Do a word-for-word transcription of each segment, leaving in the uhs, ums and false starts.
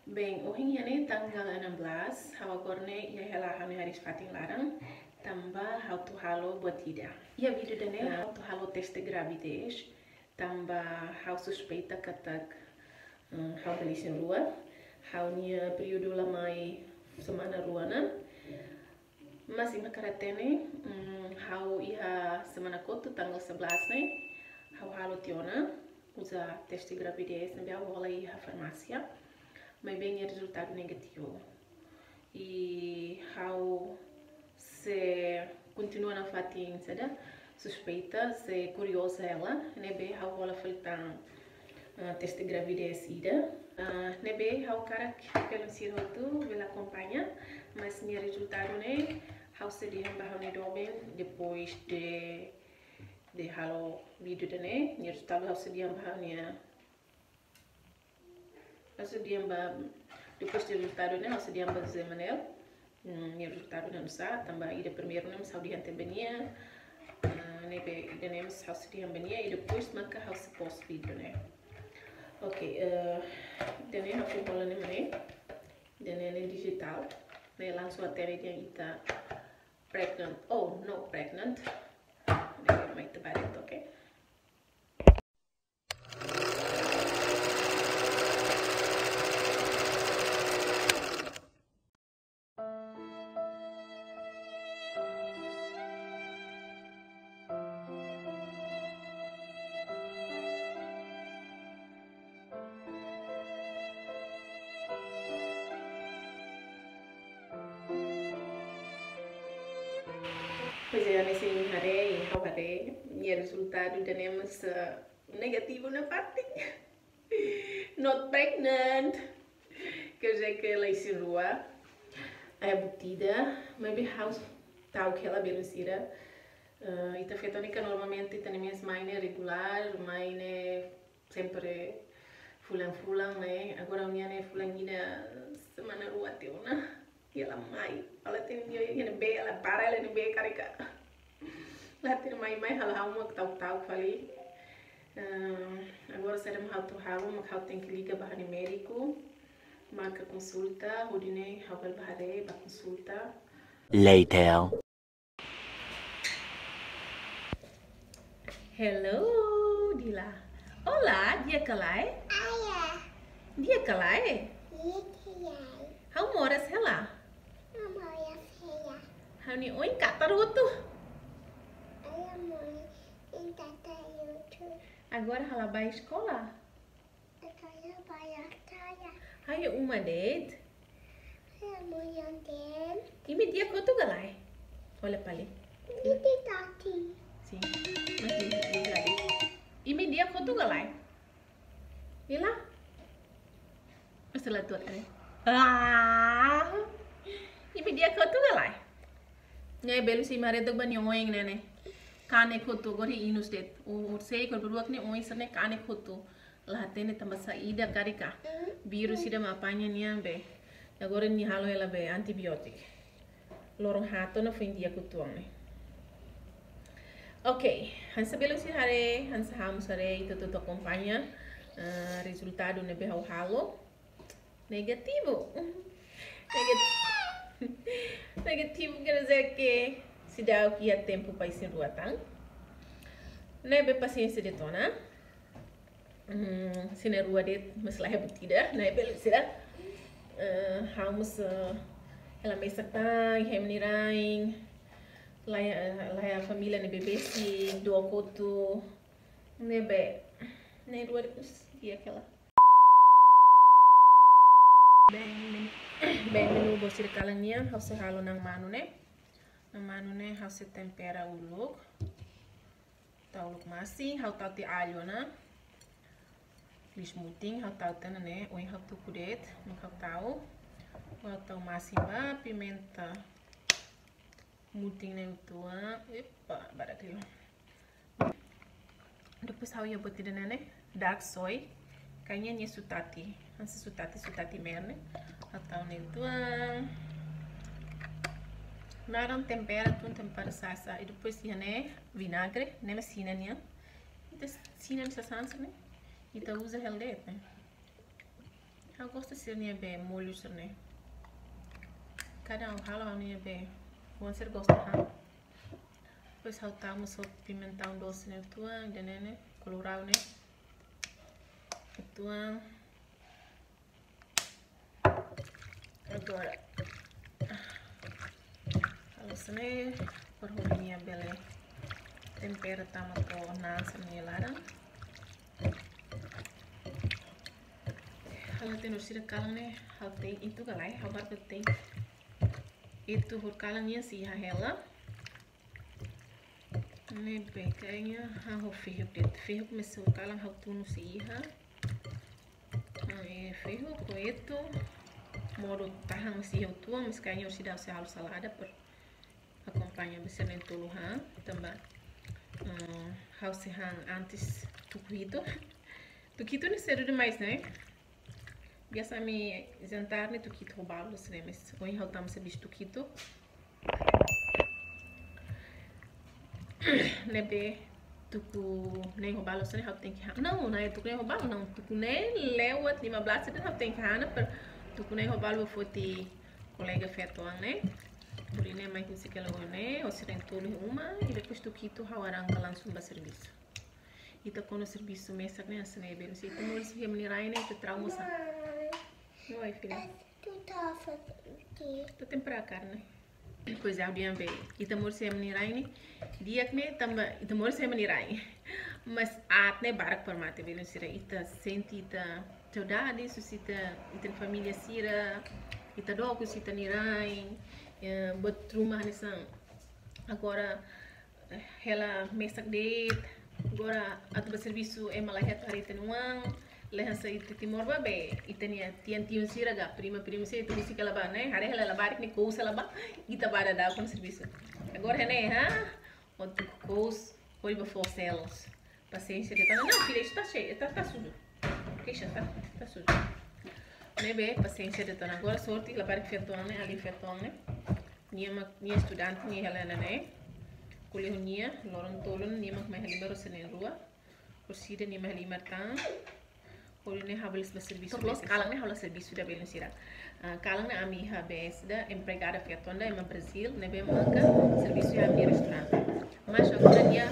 Bem, ohin iha ne'e tanggal enam belas, ha'u agora ne'e iha hela ha'u-nia hariis fatin laran, tanba ha'u atu halo buat ida. Iha vídeo ida-ne'e ha'u atu halo teste gravidez, tanba ha'u suspeita katak, mm, ha'u bele isin-rua, ha'u-nia períodu la mai semana rua ona. Mas imi hakarak hatene, mm, ha'u iha semana kotuk tanggal sebelas ne'e, ha'u halo tiha ona, uza teste gravidez ne'ebé ha'u hola iha farmásia, maibé nia rezultadu negativu. I ha'u sei kontinua nafatin saida, suspeita, sei kurioza hela, ne'ebé ha'u hola fali tan, ah, teste gravidez ida. Ah, ne'ebé ha'u hakarak belun sira hotu bele akompaña, mas nia rezultadu ne'e ha'u sei dehan ba ha'u-nia doben depois de, de halo vídeo ida-ne'e, nia rezultadu ha'u sei dehan ba ha'u-nia, ha'u sei dehan ba, depois de rezultadu ne'e, ha'u sei dehan ba José Manuel, mm, nia rezultadu ne'e oinsá, tanba ida primeiru ne'e mós ha'u dehan tiha ba nia, ah, ne'ebé ida-ne'e mós ha'u sei dehan ba nia, i depois maka ha'u sei post vídeo ne'e. Ok, eh, ida-ne'e ha'u foin hola ne'e mak ne'e, ida-ne'e ne'e digital, ne'e langsung hatene dehan ita pregnant, oh, not pregnant, ne'e mai ita bá diretu, ok? Pois é, hanesan imi haree, ha'u haree, nia rezultadu ida-ne'e mós, eh, negativu nafatin. Not pregnant. Quer dizer que la isin-rua. Ai, buat ida, maibé ha'u ta'uk hela belun sira. Eh, ita feto ne'e kan normalmente ita-nia mens mai ne'e regulár, mai ne'e sempre fulan-fulan ne'e. Agora ha'u-nian ne'e fulan ida semana rua tiha ona. Nia la mai. Ha'u la hatene nia iha ne'ebé, la para hela iha ne'ebé karik. La hatene mai, mai halo ha'u mak ta'uk-ta'uk fali. Ehm, agora saida mak ha'u atu halo, mak ha'u tenke liga ba ha'u-nia médiku, marka konsulta, hodi nune'e ha'u bele bá haree, bá konsulta. Later. Hello, Dila. Olá, di'ak ka lae? Olá. Di'ak ka lae? Di'ak ka lae? Ha'u moras hela? Ha'u moras hela? Ha'u-nia oin katar hotu. Ha'u-nia oin katar hotu. Agora ha'u la bá eskola? Ha'u la bá eskola. Ha'u iha uma de'it. Ha'u iha uma de'it. Imi di'ak hotu ka lae? Olha para ali. Imi di'ak hotu. Sim. Mas diz, diz lá, diz. Imi di'ak hotu ka lae? Ila? Masalah tuat, eh. Ah. Imi di'ak hotu ka lae? Ne'e belun sira haree took ba nia oin ne'e ne'e. Kanek hotu, agora iha inus de'it. O, o sei kor beruak ne'e oin sira-ne'e kanek hotu. La hatene tanba saida karik. Vírus ida mak apaña nia be. Agora nia halo hela be antibiótiku. Loron haat ona foin di'ak uitoan ne'e. Ok, hanesan belun sira haree, hanesan ha'u mós haree, ita hotu akompaña, eh, rezultadu ne'ebé ha'u halo. Negativu. Negat-, negativu quer dizer que seidauk iha tempu para isin-rua tan. Ne'ebé pasiénsia de'it ona. Hmm, sira na'in-rua de'it, mas la iha buat ida, ne'e belun sira. Eh, ha'u mós, eh, hela mesak tan, hemu nirain. La iha, la iha família ne'ebé besik, dook hotu. Ne'ebé, na'in-rua de'it, di'ak hela. Bem, bem, menu boot sira kalan nian, ha'u sei halo na'an manu ne'e. Na'an manu ne'e, ha'u sei tempera uluk. Tau uluk masin, ha'u tau tiha alho ona. Liis mutin, ha'u tau tiha ona ne'e, ohin ha'u tuku de'it, mak ha'u tau. Ha'u tau masin ba, pimenta. Mutin ne'e uitoan, epa, barak liu. Depois ha'u iha buat ida ne'e ne'e, dark soy, kayaknya nia sutati, hanesan sutati, sutati mer ne'e. Ha'u tau ne'e uitoan. Naran tempera tun, tempera sasán. I depois iha ne'e vinagre, ne'e mak Xina nian. Ita Xina nia sasán sira-ne'e ita uza hela de'it ne'e. Ha'u gosta sira-nia be molho sira-ne'e. Kada ha'u halo ha'u-nia be, oan sira gosta han. Depois ha'u tau mós pimentão doce ne'e uitoan, ida-ne'e ne'e, colorau ne'e uitoan. Agora, halo hanesan ne'e, para hodi nia bele tempera tama to'o naan sira-nia laran. Halo hatene sira kalan ne'e, ha'u tein itu ka lae, ha'u baru tein itu hori kalan nian sei iha hela. Ne'ebé kayaknya ha'u fehuk de'it. Fehuk mesak kalan ha'u tunu sei iha. Ah, eh, fehuk ho itu. Modo tahan mós iha uitoan, mas kayaknya seidauk sei halo salada para akompaña ba sira-nia tolu han. Tanba, eh, ha'u sei han antes tuku hitu. Tuku hitu ne'e sedu demais, ne'e? Biasa ami jantar ne'e tuku hitu ho balu, hanesan ne'e, mas ohin ha'u tama servisu tuku hitu. Ne'ebé tuku neen ho balu hanesan ne'e ha'u tenke han. Não, não é tuku neen ho balu, não. Tuku neen lewat lima belas de'it ha'u tenke han, para tuku neen ho balu foti kolega feto-oan ne'e. Hodi ne'e mai husik hela ne'e, hodi sira tolu iha uma, i depois tuku hitu ha'u arranka langsung ba servisu. Ita kuandu servisu mesak ne'e hanesan ne'e, belun sira. Ita moris iha ema nia rai ne'e, ita trauma sa. Oi, filha. Tu tá fazendo o quê? Tô a temperar a carne. Pois é, ha'u dehan be, ita moris iha ema nia rai ne'e, di'ak ne'e tanba ita moris iha ema nia rai. Mas aat ne'e barak para mate, belun sira. Ita sente ita saudade, husi ita, ita família sira, ita dook husi ita-nia rai, eh, buat ruma hanesan. Agora, hela mesak de'it, agora atu ba servisu ema la iha atu haree ita-nia oan, la hanesan ita Timor ba be, ita-nia tian-tiun sira ka, prima-prima sira, ita husik hela ba ne'e, haree hela labarik ne'e kous hela ba, ita ba daudaun kuandu servisu. Agora ne'e, ha? Atu kous, hodi ba fó selos. Pasiénsia de'it ona. Não, filha, isso tá cheio, tá, tá sujo. Deixa, tá, tá sujo. Ne'ebé, pasiénsia de'it ona. Agora sorte, labarik feto-oan ne'e, alin feto-oan ne'e. Nia mak, nia estudante, nia hela ne'e. Ko'alia ho nia, loron tolu, nia mak mai halimar ho sira na'in-rua. Orsida nia mai halimar tan. Hodi ne'e ha'u bele ba servisu. Terus kalan ne'e ha'u la servisu ida, belun sira. Ah, kalan ne'e ami iha be sira empregada feto-oan ida, ema Brazil, ne'ebé maka servisu iha ami-nia restaurante. Mas agora nia,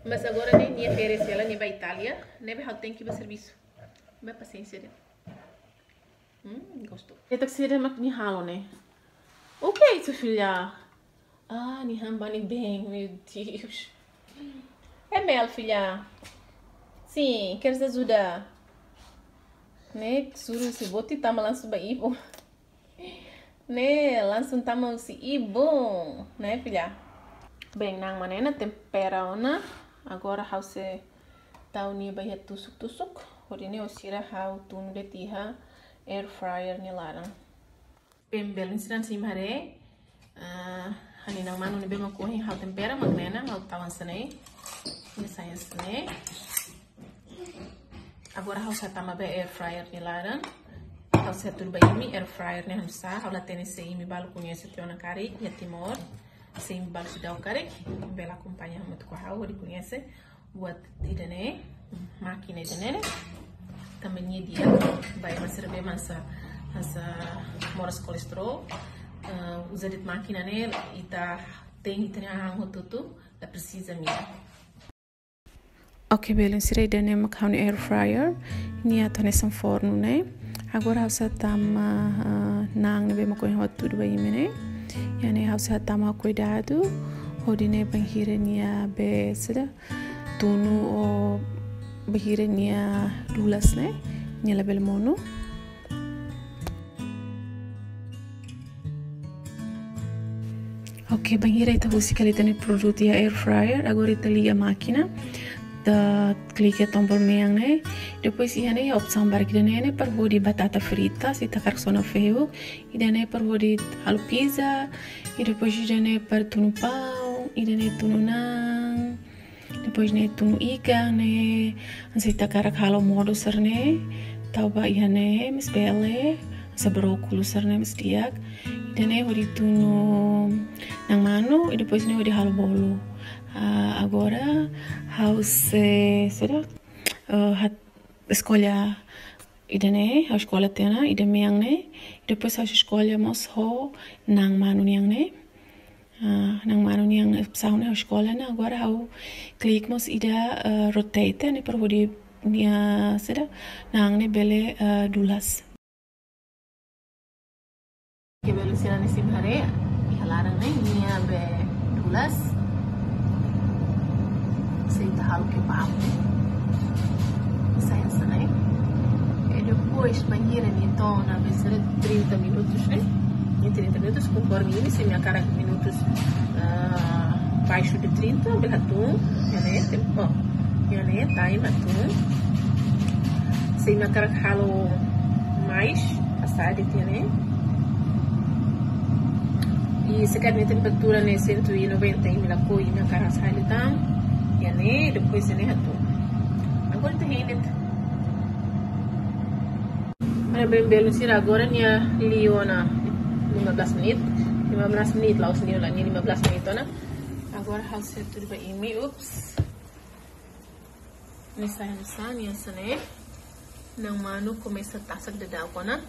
mas agora ne'e nia férias hela, nia ba Itália, ne'ebé ha'u tenke ba servisu. Be pasiénsia de'it. Hmm, gosto. Ita sei mak nia halo ne'e. O que é isso, filha? Ah, nia han ba ne'e bem, meu Deus. É mel, filha. Sim, queres ajudar? Ne'e, suru se boti tama langsung ba ibun. Ne'e, langsung tama husi ibun, ne'e, filha. Bem, na'an mak ne'e ne'e tempera ona. Agora ha'u sei tau nia ba iha tusuk-tusuk. Hodi ne'e orsida ha'u tunu de'it iha air fryer nia laran. Bem, belun sira, se imi haree, ah, ha'u-nia na'an manu ne'ebé mak ohin ha'u tempera mak ne'e ona, ha'u tau hanesan ne'e. Nia sai hanesan ne'e. Agora ha'u sei tama ba air fryer nia laran. Ha'u sei hatudu ba imi air fryer ne'e oinsá, ha'u la hatene se imi balu koñese tiha ona karik iha Timor. Se imi balu seidauk karik, bele akompaña hamutuk ho ha'u hodi koñese buat ida-ne'e, mákina ida-ne'e ne'e. Tanba nia di'ak ba ema sira be mak hanesan, hanesan moras kolesterol. Eh, uza de'it mákina ne'e, ita tein ita-nia hahán hotu-hotu, la presiza mira. Ok, belun sira, ida-ne'e mak ha'u-nia air fryer. Nia atu hanesan fornu ne'e. Agora ha'u sei tama, ah, na'an ne'ebé mak ohin ha'u hatudu ba imi ne'e. Iha ne'e ha'u sei tama ho kuidadu. Hodi ne'e bainhira nia be sira tunu ou bainhira nia dulas ne'e, nia labele monu. Ok, bainhira ita husik hela ita-nia produtu iha air fryer, agora ita liga mákina, ita klik iha tombol mean ne'e, depois iha ne'e iha opsaun barak ida-ne'e ne'e para hodi batata frita, se ita hakarak sona fehuk, ida-ne'e para hodi halo pizza, i depois ida-ne'e para tunu paun, ida-ne'e tunu na'an, depois ne'e tunu ikan ne'e, hanesan ita hakarak halo modo sira-ne'e, tau ba iha ne'e, mós bele, hanesan brókoli sira-ne'e mós di'ak. Ida-ne'e hodi tunu na'an manu, i depois ne'e hodi halo bolu. Ah, agora, ha'u sei, seidauk, Eh, ha'u eskolla ida-ne'e, ha'u eskolla tiha ona ida mean ne'e. Depois ha'u eskolla mós ho na'an manu nian ne'e. Ah, na'an manu nian opsaun ne'e ha'u eskolla ona. Agora ha'u klik mós ida, eh, rotate ne'e para hodi nia saida, na'an ne'e bele, eh, dulas. Oke, belun sira, ne'e sim haree, iha laran ne'e nia be dulas. Sei ita halo ke paham ne'e. Sai hanesan ne'e. E depois, bainhira nia to'o ona be sira trinta minutus ne'e. Nia trinta minutus, konforme imi, se imi hakarak minutus, ah, baixu de trinta, bele hatún, iha ne'e, tempu, iha ne'e, time hatún. Se imi hakarak halo mais, hasa'e de'it iha ne'e. I se karik nia temperatura ne'e cento e noventa, imi lakohi, imi hakarak hasa'e liután, iha ne'e, depois iha ne'e hatún. Agora ita hein de'it. Ora bem, belun sira, agora nia liu ona lima belas menit. Lima belas menit, la'ós liu ona, nia lima belas menit ona. Agora ha'u sei hatudu ba imi, ups. Nia sai hanesan ne'e, hanesan ne'e. Na'an manu komesa tasak daudauk ona.